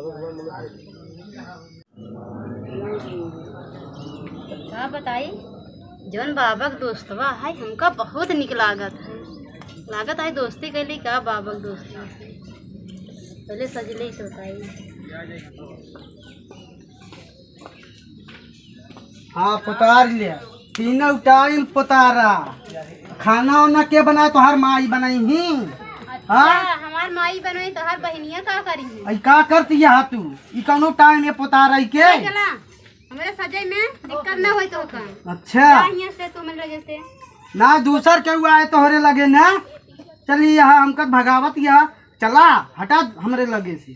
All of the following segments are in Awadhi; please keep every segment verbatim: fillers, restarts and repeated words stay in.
का बताई, जौन बाबा के दोस्तवा है, हमका बहुत निक लागत है। लागत है दोस्ती कैली का बाबा के दोस्तवा से। पहले सजले ही तो बताई। हाँ, पोतार ले। तीनों टाइम पोतारा। खाना वाना के बनाए? तोहार माई बनाई ही। अच्छा, हाँ? हमार माई बनाई, तोहार बहिनिया का करी है? आई का करती है तू? ई कौनो टाइम ये पोतारा के? चला, हमरे सजै में दिक्कत ना होई तो का। अच्छा। जा हियां से तू हमरे लगे से। ना, दूसर केहू आए तोहरे लगे ना। चली यहाँ हमका भगावत यहाँ। चला, हटा हमरे लगे से।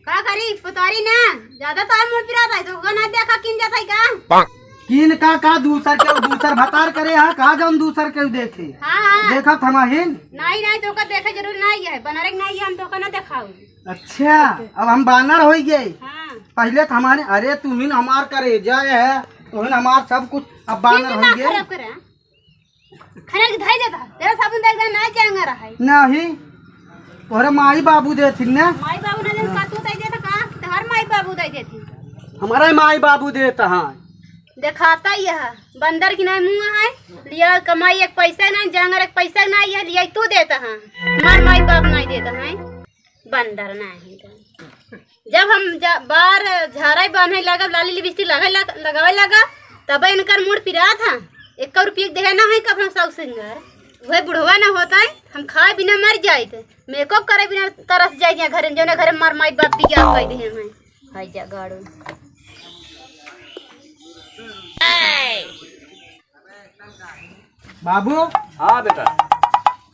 का करी, पोतारी ना, ज्यादा तोहार मूड पिरात है, तो ना देखा किन जात है का? किन का, का दूसर के, दूसर भतार करे हा, का जौन दूसर के देखे? हाँ, हाँ। देखत हमहिन? नहीं, नहीं, तोका देखे जरूर नहीं है, बनारस नहीं है, हम तोका ना देखाऊ। अच्छा, अब हम बानर होइ गए। हाँ। पहले तो हमारे, अरे तुमिन हमार करेजा है, तुमिन हमार सब कुछ, अब बानर किन दिमाग होइ गए। खराब करे, हाँ? खाना के धई देता, तेरा साबुन देख दे, ना जाएंगा रहा है। नहीं, तोहरे माई बाबू देथिन ने। माई बाबू ना देन का तू दे देता का? तोहर माई बाबू दे देथिन। हमारा माई बाबू देता है। देखाता यह बंदर की नहीं मुंह है, लिया कमाई एक पैसा नहीं, जांगर एक पैसा नहीं है, लिया तू देता है, हमार माई बाप नहीं देता है। बंदर नाही का। जब हम जा-, बार झारै बान्है लगब, लाली लिपस्टिक लगै लग-, लगावै लगब, तबै इनकर मूड पिरात है। एक्को रुपया देहे ना है कब हम साउस सिंगर। वह बुढ़वा ना होता है, हम खाए बिना मर जाइत, मेकअप करे बिना तरस जाइत, यहाँ घरे में, जौने घरे में मार माई बाप बियाह कर दे हैं। हाय जा गाड़ू। बाबू। हाँ बेटा।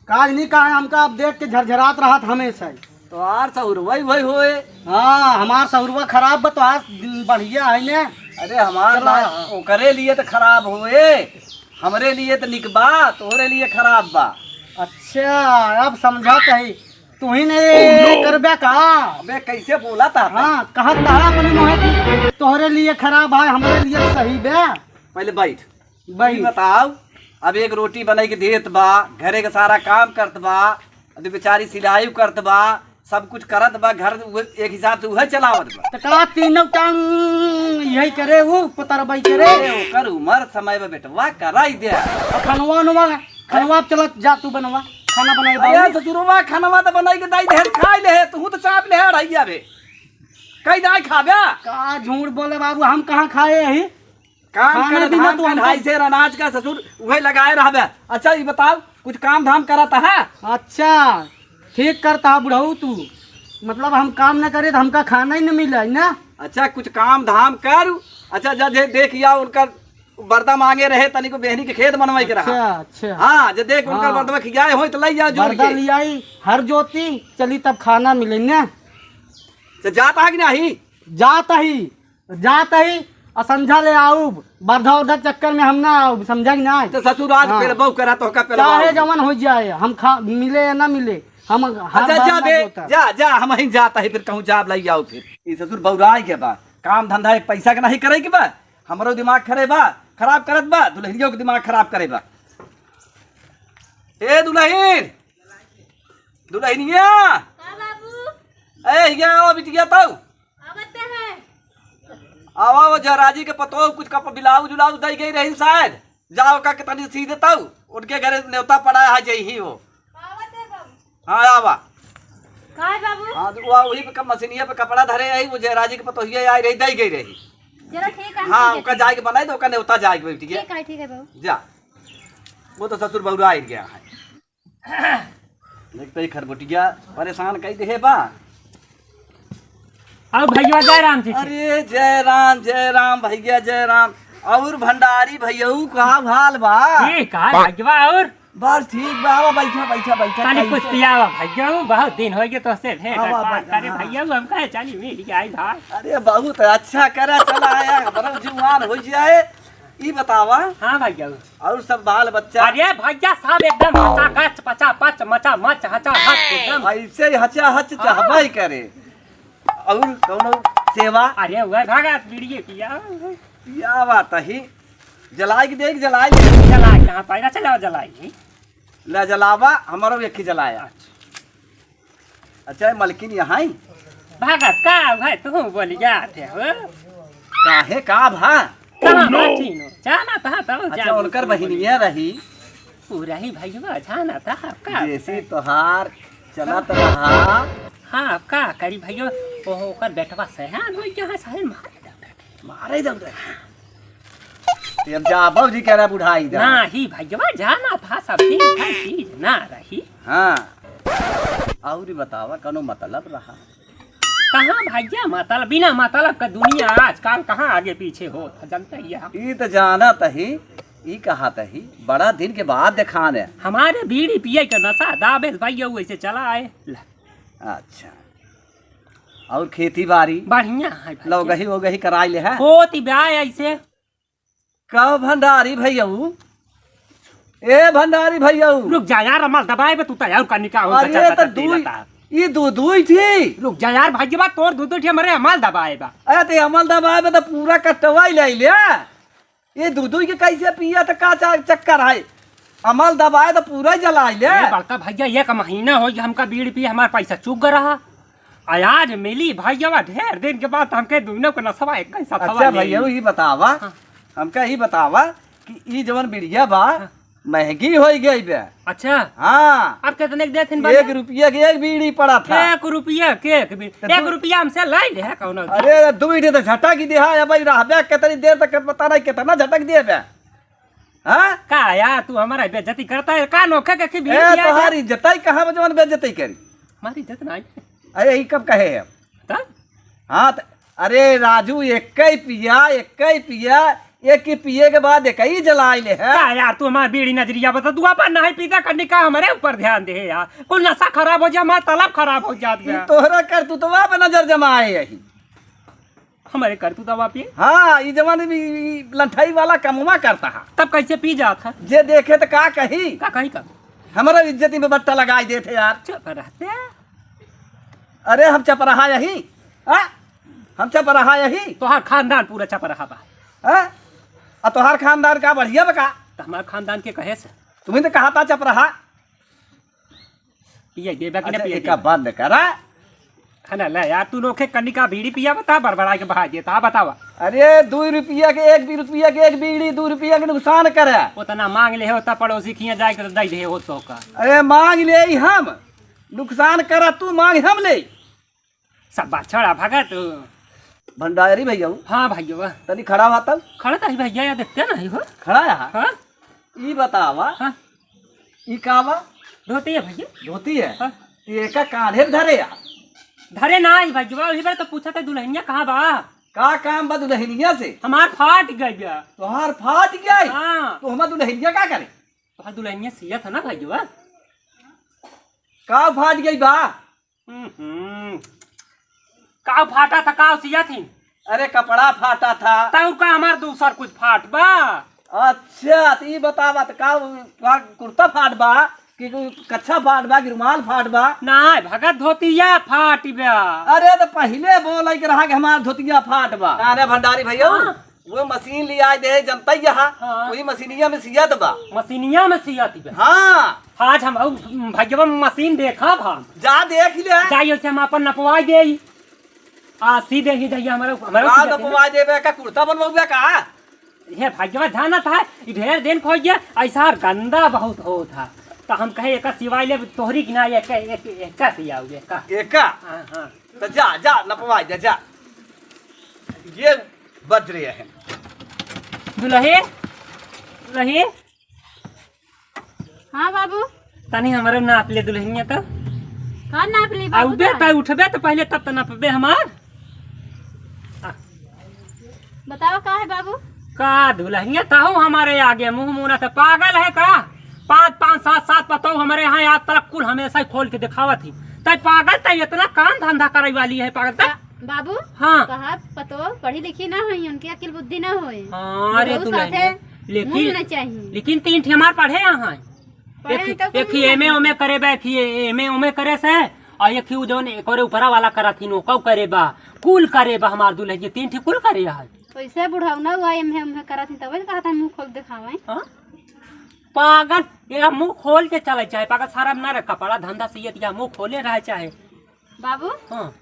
काज नहीं कहा, हमका अब देख के झरझरात रहत हमेशा ही। तोहार सहुरवा ही वही होए। हाँ, हमार सहुरवा खराब बा, तोहार बढ़िया है ने। अरे हमार चला। ना, ओकरे लिए तो खराब होए, हमरे लिए तो निक बा, तोहरे लिए खराब बा। अच्छा, अब समझत है, तू ही नहीं करबे का? अबे कैसे बोला था? हाँ, कहत था अपने मुँह की, तोहरे लिए खराब है, हमरे लिए तो सही बे। पहले बैठ। भाई। ई बताओ, अब एक रोटी बनाई के देत बा, घरे के सारा काम करत बा, अदि बेचारी सिलाई करत बा, सब कुछ करत बा, घर उहे, एक हिसाब से उहे चलावत बा। त का तीनों टांग यही करे, उ पतरबाई करे? अरे, ओकर उमर समय बा बेटवा, कराई दे। आ खनवा वनवा, खनवा पे चलत जा तू बनवा, खाना बनाई अरे बाबू। ससुरवा, खनवा त बनाई के दाई दे, खाई ले, तू तो चाप ले, अढ़ैया बे। कई दाई खाबे? का झूठ बोले बाबू, हम कहाँ खाए यही? काम खाना करत पीना धाम तो का हमको ढाई सेर अनाज का ससुर उहे लगाए रहबे। अच्छा, ई बताओ, कुछ काम धाम करत है? अच्छा, ठीक करता है बुढ़ऊ तू। मतलब हम काम न करे तो हमका खाना ही न मिले ना। अच्छा, कुछ काम धाम कर। अच्छा, जा जे देख या उनकर बरदा मांगे रहे, तनी को बेहनी के खेत बनवाई के रहा। अच्छा, अच्छा। हाँ, जे देख उनकर हाँ। बरदवा खियाए होई तो लई जा जोड़ बरदा के। लियाई, हर जोती, चली तब खाना मिले ना। तो जाता है कि नहीं? जाता ही। जात ही, असंझा ले आउब, बरधा उरधा चक्कर में हम ना आउब, समझा कि नाहीं? तो ससुर आज हाँ। पेलबो करा, तोहका पेलबो चाहे आउब। जवन हो जाए, हम खा, मिले या ना मिले, हम हर अच्छा, बार जा ना बे, जोता। जा, जा, हम ही जाता है, फिर कहूँ जाब लाई आओ फिर। ई ससुर बौराई के बा, काम धंधा एक पैसा के नहीं करे के बा, हमरो दिमाग खरे बा, खराब करत बा, दुल्हनियों के दिमाग खराब करे बा। ए दुल्हन, दुल्हनिया, का बाबू? ए, हिया आओ बिटिया तऊ। आवत है। आवा, वो जराजी के पतोह कुछ कप-, ब्लाउज उलाउज दई गई रही शायद। जाओ का के तनी सी देता हूँ। उनके घरे नेवता पड़ा है, जइही वो। आवत है बाबू। हाँ, आवा। काय बाबू? हाँ, तो वो वही पे कम मशीनिया पे कपड़ा धरे आई, वो जराजी के पतोहिया आई रही, दई गई रही। चलो ठीक है, हम हाँ, ठीक है, ओका ठीक है। जाए के बनाई तो ओका नेवता जाए के बैठ गया। ठीक है, ठीक है बाबू। जा। वो तो ससुर बौरा आई गया है। देख तो ई खरबुटिया परेशान कई देहे बा। आओ भैया, जय राम जी। अरे जय राम, जय राम भैया, जय राम। और भंडारी भैया, का हाल बा? ठीक है भैया, और? बस ठीक बा, आवा, बैठा, बैठा, बैठा, तनी बैठा। कुछ पियावा भैया, बहुत दिन हो गए तोसे भेंट आवा, बात करे हाँ। भैया, हम कहे चली मिल जाए भाई। अरे बहुत अच्छा करा, चला आया, बड़ा जुआन हो जाए। ई बतावा। हाँ भैया। और सब बाल बच्चा? अरे भैया, सब एकदम हचाकच, पचापच, मचामच, हचाहच एकदम। ऐसे ही हचाहच हाँ। चहबे करे। और कौनो सेवा? अरे वह भागा बीड़िए पिया। या बात ही। जलाई के देख, जलाई। जलाई कहाँ पाएगा? चलाओ जलाई। ले जलावा, हमारो एक ही जलाया। अच्छा, मलकिन यहाँ ही? भगत का भाई, तू बोल जाते हो? काहे का भा? कहाँ बाटी नो? जाना था तब अच्छा, जान उनकर तू बोली। बहिनिया रही। ऊ रही भैया, जाना था का? जैसे तोहार चलत रहा। हाँ, अब का करी भैया, ओहो, ओकर बेटवा सयान हो गया है, सयान मार दे। मारे दे उधर। ये अब जा, बाबूजी कह रहा बुढ़ाई जा। ना ही भैया, जाना था, सब दिन भर चीज ना रही। हाँ। और बतावा, कौनो मतलब रहा? कहाँ भैया मतलब, बिना मतलब का दुनिया आजकल कहाँ आगे पीछे होत है, जानते ही आप। ई त जानत ही, ई कहत ही, बड़ा दिन के बाद देखान है। हमारे बीड़ी पिए के नशा, दाबेस भैया, वैसे चला आए। ले। अच्छा, और खेती बाड़ी? बढ़िया है भैया। लौगही वोगही कराई ले है? होती बा ऐसे। का भंडारी भैया? ए भंडारी भैया। रुक जा यार, अमल दबाए बे, तू तो यार का निकाह हो, अरे बचा तो बचा दुई, पीला था। ई दू दुई थी। रुक जा यार भैया, तोर दू दू ठी हमरे अमल दबाए बा। अरे ते अमल दबाए बे तो पूरा कटवाई ले ले। ये दू दू के कैसे पिया तो का चा-, चक्कर है? अमल दबाए तो पूरा जलाई ले। ए बड़का भैया, एक महीना हो गया हमका बीड़ी पिए, हमार पैसा चुक रहा। आ आज मिली भैया, ढेर दिन के बाद हमके दोनों के नसवा एक ही साथ अच्छा हवा ले भैया, ली। ई बतावा, हाँ। हमका ई बतावा कि ई जवन बीड़िया बा, हाँ। महंगी होई गई बे। अच्छा। हाँ। अब कितने के देथिन एक भैया? रुपया के एक बीड़ी पड़ा था। एक रुपया के एक बीड़ी? तो एक दू रुपया हमसे लाई ले है कौनो? अरे, दू बीड़ी तो झटक ही दिया है भाई, रहबे कितनी देर तक पता नहीं कितना झटक दिए बे। हाँ? का यार, तू हमारा बेइज्जती करता है? का नोखे के की बीड़ी ए, दिया तोहार है? इज्जत ही कहाँ बा जवन बेइज्जती करी? हमारी इज्जत नहीं है। अरे, ई कब कहे है? तब? हाँ, त-, अरे राजू, एक ही पिया, एक ही पिया, एक ही पिए के बाद एक ही जलाई ले है। का यार, तू हमार बीड़ी नजरिया बता, तू अपन नहीं पीता करने का हमारे ऊपर ध्यान दे यार। कुल नशा खराब हो जा, हमार तलब खराब हो जात ई बा। तोहरा करतूतवा पे नजर जमाए यही। हमारे करतूतवा पे? हाँ, ई जमाने में ई, ई लंठाई वाला कमवा करता है। तब कैसे पी जात है? जे देखे तो का कही? का कही का? हमारा इज्जत में बट्टा लगाई देते यार। चुप रहते। अरे हम चपराहा यही, आ? हम चपराहा यही। तोहार खानदान पूरा चपराहा बा। आ? आ तोहार खानदान का बढ़िया बा का? तो हमार खानदान के कहे से? तुम्हें तो कहा था चपराहा। पिए देबा कि ना अच्छा, पिए एका देबा? बंद करा। है ना, ले यार, तू नोखे कनिका बीड़ी पिया बता, बड़बड़ा के बहा देता, बतावा। अरे, दू रुपया के एक बी-, रुपया के एक बीड़ी, दू रुपया के नुकसान करे। उतना मांग ले होता, पड़ोसी खिया जाए के तो दे दे हो तो का। अरे, मांग ले ही हम, नुकसान करा तू, मांग हम ले। सब बात छोड़ा भगत। भंडारी भैया। हाँ भैया। तनी खड़ा हुआ तब। खड़ा तो ही भैया, या देखते नहीं हो। खड़ा है? हाँ। ई बतावा। हाँ। ई का बा? धोती है भैया। धोती है? हाँ। ई एका कान्हे धरे या? धरे ना ही भैया, वही बार तो पूछा था दुल्हनिया कहाँ बा? का काम बा दुल्हनिया से? हमार फाट गई बा। तोहार फाट गई? हाँ। तो हमार दुल्हनिया का करे? तोहार दुल्हनिया सियत है ना भैया? का फाट गई बा? हम्म, का फाटा था, का सिया थी? अरे, कपड़ा फाटा था। तब का हमार दूसर कुछ फाट बा? अच्छा, त ई बतावा, त का उ, का कुर्ता फाट बा कि कच्छा फाट बा कि रुमाल फाट बा? ना, भगत धोतिया फाट बा। अरे, त पहिले बोले के रहा कि हमार धोतिया फाट बा। अरे, भंडारी भैया, हाँ। वो मशीन ले आए दे, जनता ही यहाँ, हाँ। वही मशीनिया में सियत बा। मशीनिया में सियत बा। हाँ। आज हम, अउ, भैया मशीन देखा भा। जा देख ले। जाइए से हम अपन नपवाई देई। आ, सी देही जइया हमारे, हमारे का सी देही। नपवाई देबे, का कुर्ता बनवाबे का? हे भैया जानत है, ई ढेर दिन खोज गया, ऐसा गंदा बहुत होत है। तो हम कहे एका सिवाय ले तोहरी की ना, एक, एक, एका सियाऊ, एका। एका? हाँ, हाँ। तो जा, जा, नपवाई दे, जा। ये बज रहे हैं। दुलही, दुलही। हाँ बाबू। तनी हमरे नाप ले दुलहिनिया तो। का नाप ले आ, बाबू उबे तोहार? त उठबे तो पहले तब तो नापबे हमार। बतावा का है बाबू? का दुलहिनिया तहु हमारे आगे मुंह मुना तो पागल है का? पाँच, पाँच, सात, सात पतोह हमारे यहाँ आज तक कुल हमेशा ही खोल के दिखावत ही। तै पागल, तै इतना काम धंधा करे वाली है पागल तै? बाबू, हाँ। तोहार पतोह पढ़ी लिखी ना होई, उनके अकिल बुद्धि ना होई। हाँ, अरे उनके तू साथे लेकिन, मुंह ना चाहिए। लेकिन तीन ठे हमार पढ़े यहाँ हैं। पढ़े एक, हैं तो एक कुल ही एम ए नहीं। ओमे करे बा, एक ही एम ए ओमे करे से, और एक ही उ जौन एक और ऊपरा वाला करत ही, ओकऊ करे बा, कुल करे बा हमार दुल्हन जी, तीन ठे कुल करे है। वैसे बुढ़ौना हुआ एम ए ओमे करत ही, तबे तो कहत है मुंह खोल दिखावे। हाँ? पागल, ये मुंह खोल के चले चाहे, पागल सारा ना रहे, कपड़ा धंधा सियत या मुंह खोले रहे चाहे। बाबू, हाँ।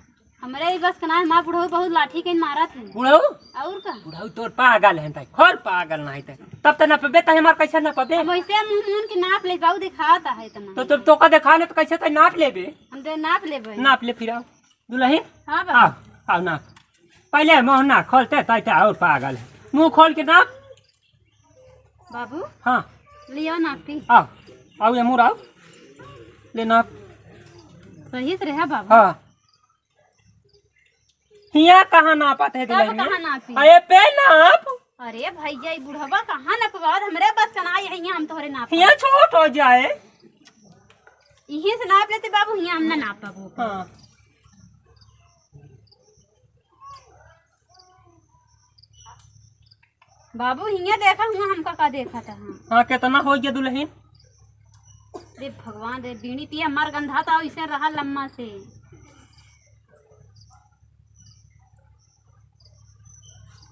हमरे ई बस के नाहीं, हमार बुढ़ऊ बहुत लाठी के मारत है। बुढ़ऊ? और का? बुढ़ऊ तोर पागल है, तै खोल पागल नाहीं तै। तब तो नपबे, तै हमार कैसे नपबे? हम ऐसे मुंह मुंह के नाप ले, बाबू दिखाता है इतना। तो, तो, तो का देखा ना, तो कैसे तै नाप लेबे? हम तो नाप लेबे। नाप ले फिर आओ। दुलहिन? हाँ बाबू। आओ, आओ नाप। पहले मुंह ना खोलते, तै, तै और पागल है। मुंह खोल के नाप। बाबू। हाँ। लियो नापी। आओ, आओ ये मुड़ आओ। ले नाप। सही से रहा बाबू। हाँ। हियाँ कहाँ नापत है तब दुलहिन? कहाँ नापी? अरे पे नाप। अरे भैया, ई बुढ़वा कहाँ नपवावत? हमरे बस का ना है, हियाँ हम तोहरे नाप। हियाँ छोट हो जाए। इही से नाप लेते बाबू, हियाँ हम ना नाप पाबो। हाँ। बाबू, हियाँ देखा हुआ हमका का देखत है? हाँ, कितना हो गया दुलहिन? रे भगवान रे, बीड़ी पिया मर गंधा तो इसे रहा लम्मा से।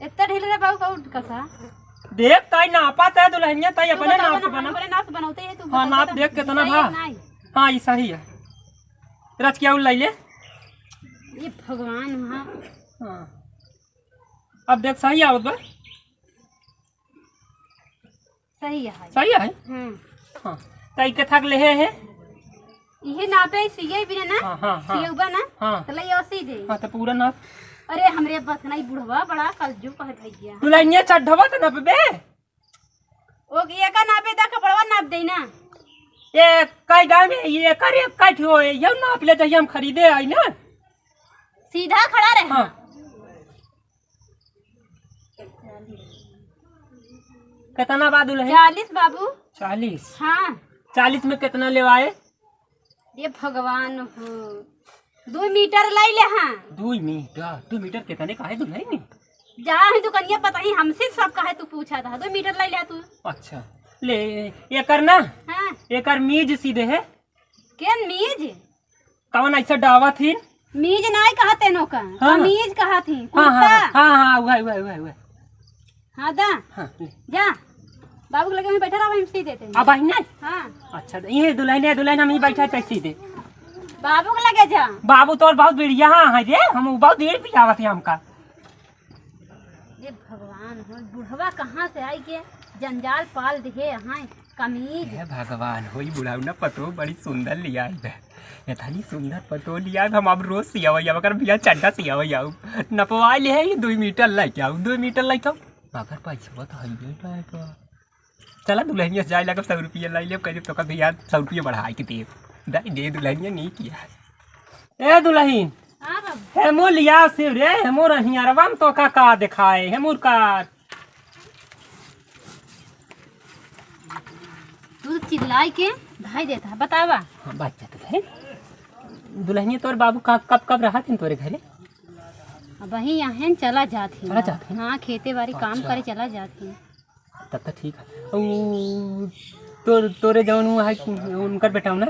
इतना ढील रे बाबू, का उठ कसा? देख, ताई नापत है दुलहिनिया, ताई तू अपने बतावा नाप ना, बना। अपने नाप बनौते है तू, हाँ, बतावा नाप तो। देख, कितना सही भा? है कि नहीं? हाँ, ये सही है। रच क्या उल्लाई ले? ये भगवान, हाँ। हाँ। अब देख, सही आवत बा? सही है। सही है? हम्म। हाँ। त ई के थक लेहे है? इहे नापे सिये भी ना? हाँ, हाँ, हाँ। सियउबा ना? हाँ। त लइयो सी दे। हाँ, त पूरा नाप। अरे, हमरे बस नहीं बुढ़वा, बड़ा कलजू कहे भैया। दुलहिनिया चड्ढवा त नापबे? ओ, एका नापे दा, कपड़वा नाप दे ना। ए, कई गाँव में ये कर, ये कट हो, ये नाप ले, जहिया हम खरीदे आई ना। सीधा खड़ा रहे। हाँ। कितना बा दुलहिन? चालीस बाबू। चालीस? हाँ। चालीस में कितना लेवाए? ये भगवान हो, दो मीटर लाई ले। हाँ। दो मीटर? दो मीटर कितने का है दुलहिन? जा ही दुकनिया पता ही हमसे सब का है, तू पूछा था, दो मीटर लाई ले तू। अच्छा, ले, एकर ना? हाँ। एकर मीज सीधे है। केन मीज? कवन ऐसा डावा थी? मीज नाई कहत है नोका, हाँ। कमीज कहत ही, हाँ, हाँ, कुर्ता। हाँ, हाँ, उहे, उहे, उहे, उहे। हाँ, दा। हाँ, ले। जा। बाबू के लगे वहीं बैठा रहो, हम सी देते हैं। अब आई ना? हाँ। अच्छा, तो ये दुलहिन, दुलहिन हम ही बैठा तै सी दे। बाबू के लगे जा। बाबू तोर बहुत बढ़िया है रे, हम उ बहुत देर भी आवत है हमका। ये भगवान हो, बुढ़वा कहाँ से आई के जंजाल पाल दिहे हैं, कमीज। हे भगवान हो, ई बुढ़ऊ ना पतोह बड़ी सुंदर लियाई बे। इतनी सुंदर पतोह लियाई, हम अब रोज सियावै आऊ, अगर बिया चड्ढा सियावै आऊ। नपवा ले है, ये दो मीटर लेके आऊ, दो मीटर लेके आऊ। मगर पैसवा तो हइये बाटे। चला दुलहिनिया से जाए लागब, सौ रुपया लाई लेब, कह देब तोका भैया सौ रुपया बढ़ाई के देब। दे दे दुलहिनिया, नहीं किया। ए दुलहिन, हाँ बाबू। हेमो लिया से रे, हेमो रहियरवा में तोका का देखाए, हेमुर का। तू तो चिल्लाई के धाई देता है, बतावा। हाँ, बात तो है। दुलहिनिया तोर बाबू का, कब, कब रहत हैं तोरे घरे? अबहीं यहाँ चला जात ही। चला जात ही? हाँ, खेते बारी काम अच्छा। करे चला जात ही। तब तो ठीक है। उ, तो, तोरे जौन उ है, उनकर बेटा हो ना?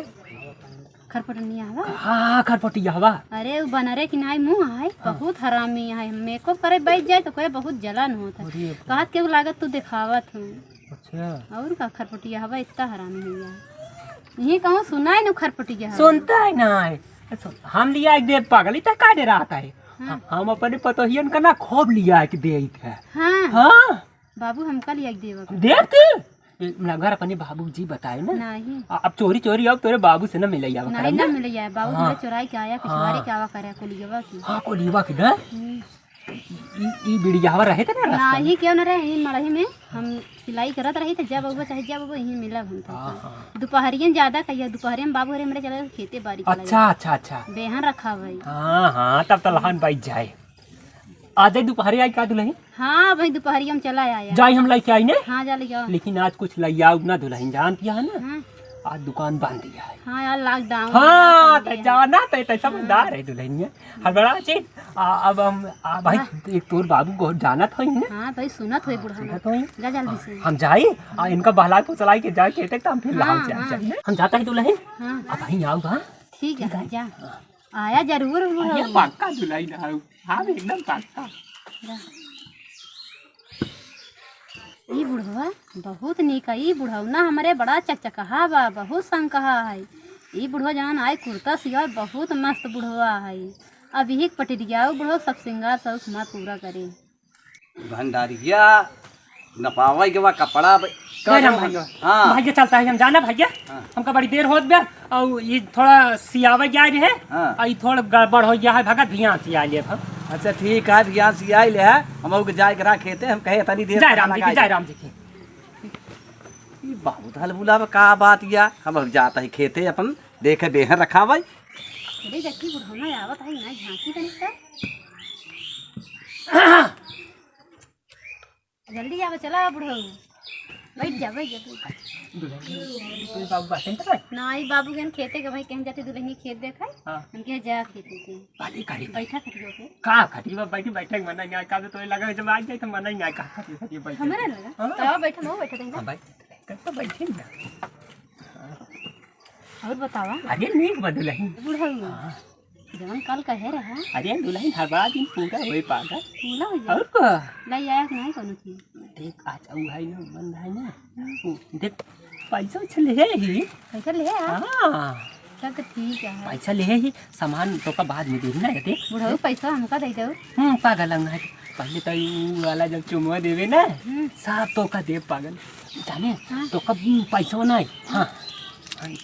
खरपटनिया हवा? हाँ, खरपटिया हवा। अरे, उ बनरे की नाई मुँह है, हाँ। बहुत हरामी है। मेकअप करे बैठ जाए तो कहे बहुत जलन होत है। अरे बाप। कहत के लागत तू देखावत हूँ। अच्छा। और का, खरपटिया हवा इतना हरामी है यार। यही कहूँ सुनाए न खरपटिया हवा। सुनता है ना है। सुन, हम लिया एक देव पागल, इतना का डराता है? हाँ। हम, हम अपने पतोहियन का ना खूब लिया एक दे है। हाँ। हाँ। बाबू, हमका लिया के देवा कर। देख तू, ए, मगर अपने बाबूजी बताए ना। नहीं। आ, अब चोरी चोरी अब तोरे बाबू से ना मिले आवा नहीं, करब ना ना। मिले आए। बाबू हाँ। हमरे चोराई के आया, पिछवारे हाँ। के आवा करे, कोलियवा की। हाँ, कोलियवा की ना। हम्म। ई, ई बिड़ियावा रहे थे ना रास्ता में। नहीं, क्यों ना रहे, यहीं मड़ही में हम सिलाई करत रही थे, जब अबो चाहे जब अबो यहीं मिलब हम तो। हाँ, हाँ। दोपहरियन ज्यादा कहिया, दोपहरियन बाबू रे हमरे चले खेते बारी चला अच्छा, जाए। अच्छा, अच्छा। बेहन रखा भाई। हाँ, हाँ, तब तो लहन बाई जाए। आ जाई दुपहरे आई का दुलहिन? हाँ, भाई दुपहरिया में चला आया। जाई हम लइके आई ने? हाँ, जा ले जाओ। लेकिन आज कुछ लइया ना दुलहिन, जानती है ना? हाँ। आज दुकान बंद ही है। हाँ यार, lockdown हाँ, है, तो समझे। जाना तो, तो समझदार है दुलहिनिया। हड़बड़ा चीज, आ, अब हम, आ, भाई, हाँ। एक तोर बाबू को जानत होई ना? हाँ, भाई सुनत होई हाँ, बुढ़ा सुनत ना। होई। जा जल्दी हाँ, से। हम जाई, आ, इनका बहला फुसलाई के जाए के तक तो हम फिर हाँ, लाहौर से आ हाँ। जाए। हम जाता है दुलहिन। हाँ। अब भाई आओ, हाँ? ठीक है, ठीक है। जा। हाँ। आया जरूर वो ये होई। पक्का दुलहिन है। हाँ, एकदम पक्का। जा। ई बुढ़वा बहुत नीक है। ई बुढ़ौना हमरे बड़ा चकचकहा बा, बहुत संकहा है। ई बुढ़वा जवन आए कुर्ता सिया बहुत मस्त बुढ़वा है। अब यही पटरिया बुढ़ऊ सब सिंगार शौक हमार पूरा करे। भंडारिया, नपावा गवा कपड़ा ब-, जय राम भैया। हाँ। भैया चलता है, हम जाना भैया। हाँ। हमका बड़ी देर होत बा, और ये थोड़ा सियावा गया रहे, हाँ। और ये थोड़ा गड़बड़ हो गया है, भगत भियान सिया ले हम। अच्छा ठीक है, भियान सिया ले है, हम ओके जाए करा खेते, हम कहे तनी देर जय राम जी की, लगाए। जय राम जी की। ई बहुत हलबुला बा, का बात या, हम अब जाता ही खेते अपन, देखे बेहन रखा भाई। अरे देखी बुढ़ौना आवत है, ना झांकी तनी का। जल्दी आवा, चला बुढ़ऊ। बैठ जा, बैठ जा, बैठ जा। दुल्हन, तू बाबू बाटे ना? ना, ई बाबू के हम खेते के भाई कहीं जाते दुल्हनी खेत देखाई। हाँ। हम कहे जा खेते के। बाली करी। बैठा खटिया पे। का खटिया पे बैठी, बैठे के मना नहीं, का तो लगा जब आ जाए तो मना ही नहीं, का खटिया पे बैठे। हमारा लगा? हाँ। तो आओ बैठा, मैं बैठा देंगे। हाँ भाई, कब तो बैठे ना। और बतावा? अरे नीक बा दुल्हन। बुढ़ऊ। हाँ। जवन कल कहे रहा। अरे दुल्हन हर बार दिन पूरा होए पागा। पूरा हो जाए। और का? लाई आया कि नहीं कोनो चीज? देख आज उ है ना, मन है ना। हम्म। उ देख पैसा उछल है ही। पैसा ले आ? हाँ। तब तो ठीक है। पैसा ले ही, सामान तोका बाद में देही ना, देख। बुढ़ऊ पैसा हमका दे दो। हम्म, पागल ना है। पहले तो उ वाला जब चुमवा देवे ना, हम्म। सब तोका देब पागल। जाने, हाँ। तोका, हम्म, पैसा ना है। हाँ।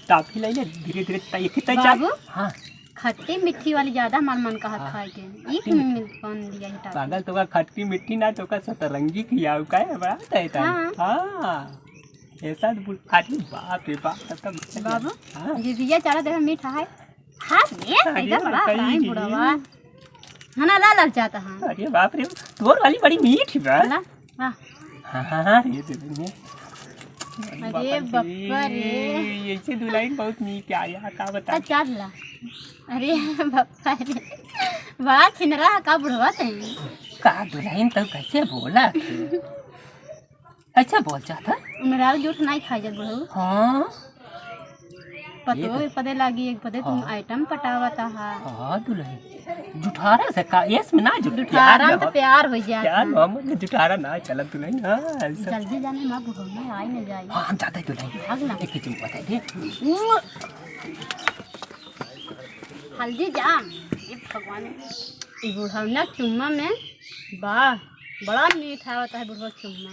टाफी ले ले, धीरे धीरे तय, एक ही तय चल। बाबू। हाँ। खट्टी मीठी वाली ज्यादा हमार मन कहत हाँ। खाए के। ई खट्टी कुन मीठी। मिल, कौन दिया ही टाफी? पागल, तोका खट्टी मीठी ना, तोका सतरंगी खियाऊ, काहे बड़ा तय तय। हाँ। हाँ। ऐसा तो बुढ़-, अरे बाप रे बाप, तब तो बाबू, हाँ। ये भैया चारा देखा मीठा है। हाँ, ये अरे कैसा बड़ा बताइए हरामी जी। बुढ़वा। है ना, ला, ला, जाता है। अरे बाप रे, तोर वाली बड़ी मीठ बा। ला, ला। हाँ, हाँ, हाँ, ये दे देंगे। अरे बाबा रे। बप्पा रे। ऐसे दुल्हन बहुत नीक आया, का बता? अच्छा, ला। अरे बप्पा रे। वाह, छिनरा का बुढ़वा तई। का दुल्हन तो कैसे बोला? अच्छा बोल चाहता? मेहरारू जूठ नहीं खाई जब बुढ़ऊ। हाँ। पतो ये तो एक पदे लागी, एक पदे तुम हाँ। आइटम पटावता हा। हाँ, दुल्हन। जुठारा से का, एस में ना जुठ-, जुठारा प्यार में तो हो। प्यार हो जाता। प्यार मोहब्बत में जुठारा ना चलत दुल्हन। हाँ, ऐसा। जल्दी जाने माँ बुढ़ऊ ना आई न जाई। हाँ, हम जाते हैं दुल्हन। भाग ना। एक ही चुम्मा दे दे। हल्दी जाम। ये भगवान। ये बुढ़ऊ ना चुम्मा में, वाह, बड़ा मीठ आवता है बुढ़ऊ चुम्मा।